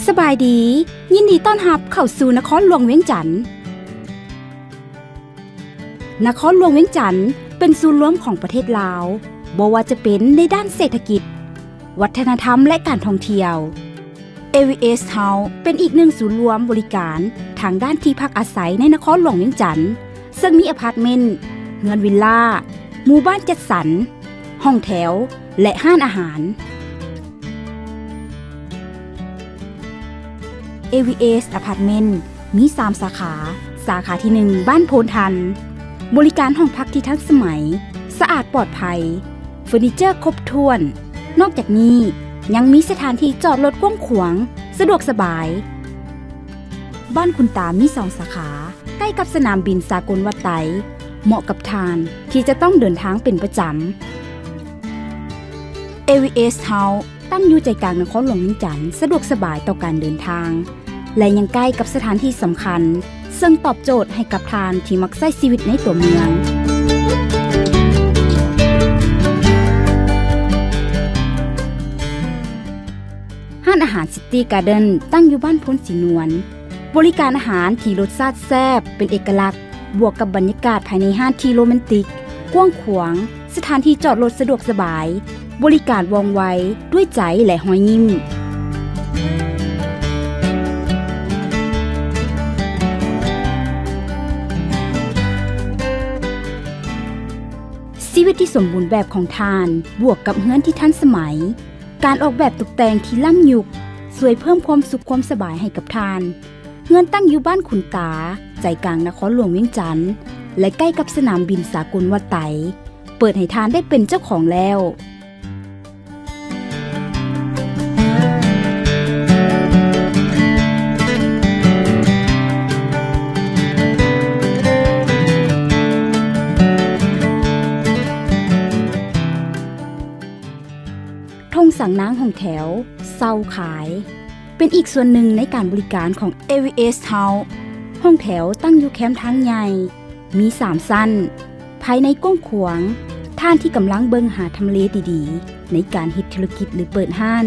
ສະບາຍດີ, ຍິນດີຕ້ອນຮັບເຂົ້າສູ່ນະຄອນຫຼວງວຽງຈັນ. ນະຄອນຫຼວງວຽງຈັນເປັນສູນລວມຂອງປະເທດລາວ, ບໍ່ວ່າຈະເປັນໃນດ້ານເສດຖະກິດ, ວັດທະນະທຳ ແລະ ການທ່ອງທ່ຽວ. ເອວີເອສ ເຮົາເປັນອີກໜຶ່ງສູນລວມບໍລິການທາງດ້ານທີ່ພັກອາໄສໃນນະຄອນຫຼວງວຽງຈັນ, ເຊິ່ງມີອາພາດເມັນ, ເຮືອນວິລລາ, ໝູ່ບ້ານຈັດສັນ, ຫ້ອງແຖວ ແລະ ຮ້ານອາຫານ. ເອວີເອສ ອາພາດເມັນ ມີສາມສາຂາ. ສາຂາທີໜຶ່ງ ບ້ານໂພນທັນ, ບໍລິການຫ້ອງພັກທີ່ທັນສະໄໝ, ສະອາດ, ປອດໄພ, ເຟີນີເຈີຄົບຖ້ວນ. ນອກຈາກນີ້ ຍັງມີສະຖານທີ່ຈອດລົດກວ້າງຂວາງ, ສະດວກສະບາຍ. ບ້ານຄຸນຕາມີສອງສາຂາ, ໃກ້ກັບສະໜາມບິນສາກົນວັດໄຕ, ເໝາະກັບທ່ານທີ່ຈະຕ້ອງເດີນທາງເປັນປະຈຳ. ເອວີເອສ ເຮົາຕັ້ງຢູ່ໃຈກາງນະຄອນຫຼວງວຽງຈັນ, ສະດວກສະບາຍຕໍ່ການເດີນທາງ ແລະ ຍັງໃກ້ກັບສະຖານທີ່ສຳຄັນ, ເຊິ່ງຕອບໂຈດໃຫ້ກັບທ່ານທີ່ມັກໃຊ້ຊີວິດໃນຕົວເມືອງ. ຮ້ານອາຫານ ຊິຕີກາເດີນ ຕັ້ງຢູ່ບ້ານໂພນສີນວນ. ບໍລິການອາຫານທີ່ລົດຊາດແຊບເປັນເອກະລັກ, ບວກກັບບັນຍາກາດພາຍໃນຮ້ານທີ່ໂຣແມນຕິກ, ກວ້າງຂວາງ, ສະຖານທີ່ຈອດລົດສະດວກສະບາຍ, ບໍລິການວ່ອງໄວ, ດ້ວຍໃຈ ແລະ ຮອຍຍິ້ມ. ຊີວິດທີ່ສົມບູນແບບຂອງທ່ານ, ບວກກັບເຮືອນທີ່ທັນສະໄໝ, ການອອກແບບຕົກແຕ່ງທີ່ລ້ຳຍຸກ ຊ່ວຍເພີ່ມຄວາມສຸກຄວາມສະບາຍໃຫ້ກັບທ່ານ. ເຮືອນຕັ້ງຢູ່ບ້ານຂຸນຕາ, ໃຈກາງນະຄອນຫຼວງວຽງຈັນ ແລະ ໃກ້ກັບສະໜາມບິນສາກົນວັດໄຕ, ເປີດໃຫ້ທ່ານໄດ້ເປັນເຈົ້າຂອງແລ້ວ. ທົ່ງສັງນາງຫ້ອງແຖວ ເຊົ່າຂາຍ ເປັນອີກສ່ວນໜຶ່ງໃນການບໍລິການຂອງ ເອວີເອສ ເຮົາ. ຫ້ອງແຖວຕັ້ງຢູ່ແຄມທາງໃຫຍ່, ມີສາມຊັ້ນ, ພາຍໃນກວ້າງຂວາງ. ທ່ານທີ່ກຳລັງເບິ່ງຫາທຳເລດີໆໃນການເຮັດທຸລະກິດ ຫຼື ເປີດຮ້ານ,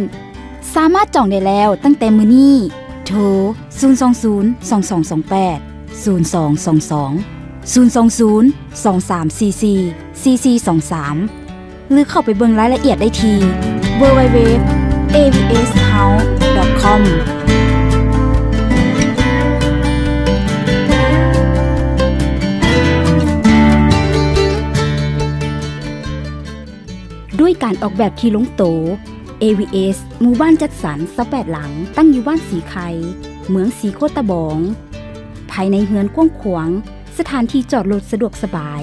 ສາມາດຈອງໄດ້ແລ້ວຕັ້ງແຕ່ມື້ນີ້. ໂທ ສູນສອງສູນ ສອງສອງສອງແປດ ສູນສອງສອງສອງ, ສູນສອງສູນ ສອງສາມສີ່ສີ່ ສີ່ສີ່ສອງສາມ ຫຼື ເຂົ້າໄປເບິ່ງລາຍລະອຽດໄດ້ທີ່ ดัບເບິນຢູ ດັບເບິນຢູ ດັບເບິນຢູ ດັບເບິນຢູ ດອດ ຄອມ. ດ້ວຍການອອກແບບທີ່ລົງໂຕ, ເອວີເອສ ໝູ່ບ້ານຈັດສັນ ຊາວແປດ ຫຼັງ, ຕັ້ງຢູ່ບ້ານສີໄຄ, ເມືອງສີໂຄດຕະບອງ. ພາຍໃນເຮືອນກວ້າງຂວາງ, ສະຖານທີ່ຈອດລົດສະດວກສະບາຍ.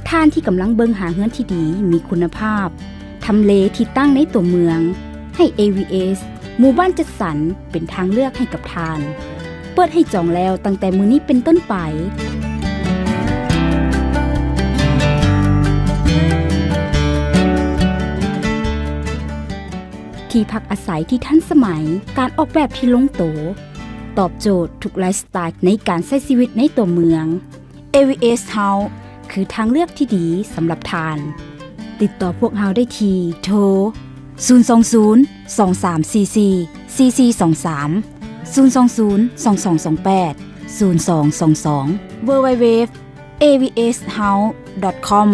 ທ່ານທີ່ກຳລັງເບິ່ງຫາເຮືອນທີ່ດີ, ມີຄຸນນະພາບ, ທຳເລທີ່ຕັ້ງໃນຕົວເມືອງ, ໃຫ້ ເອວີເອສ ໝູ່ບ້ານຈັດສັນ ເປັນທາງເລືອກໃຫ້ກັບທ່ານ. ເປີດໃຫ້ຈອງແລ້ວຕັ້ງແຕ່ມື້ນີ້ເປັນຕົ້ນໄປ. ທີ່ພັກອາໄສທີ່ທັນສະໄໝ, ການອອກແບບທີ່ລົງໂຕ, ຕອບໂຈດທຸກໄລຟ໌ສະໄຕລ໌ໃນການໃຊ້ຊີວິດໃນຕົວເມືອງ. ເອວີເອສ ເຮົາ ຄືທາງເລືອກທີ່ດີສຳລັບທ່ານ. ຕິດຕໍ່ພວກເຮົາໄດ້ທີ່ ໂທ ສູນສອງສູນ ສອງສາມສີ່ສີ່ ສີ່ສີ່ສອງສາມ, ສູນສອງສູນ ສອງສອງສອງແປດ ສູນສອງສອງສອງ, ດັບເບິນຢູ ດັບເບິນຢູ ດັບເບິນຢູ ເອວີເອສ ເຮົາ ດອດ ຄອມ.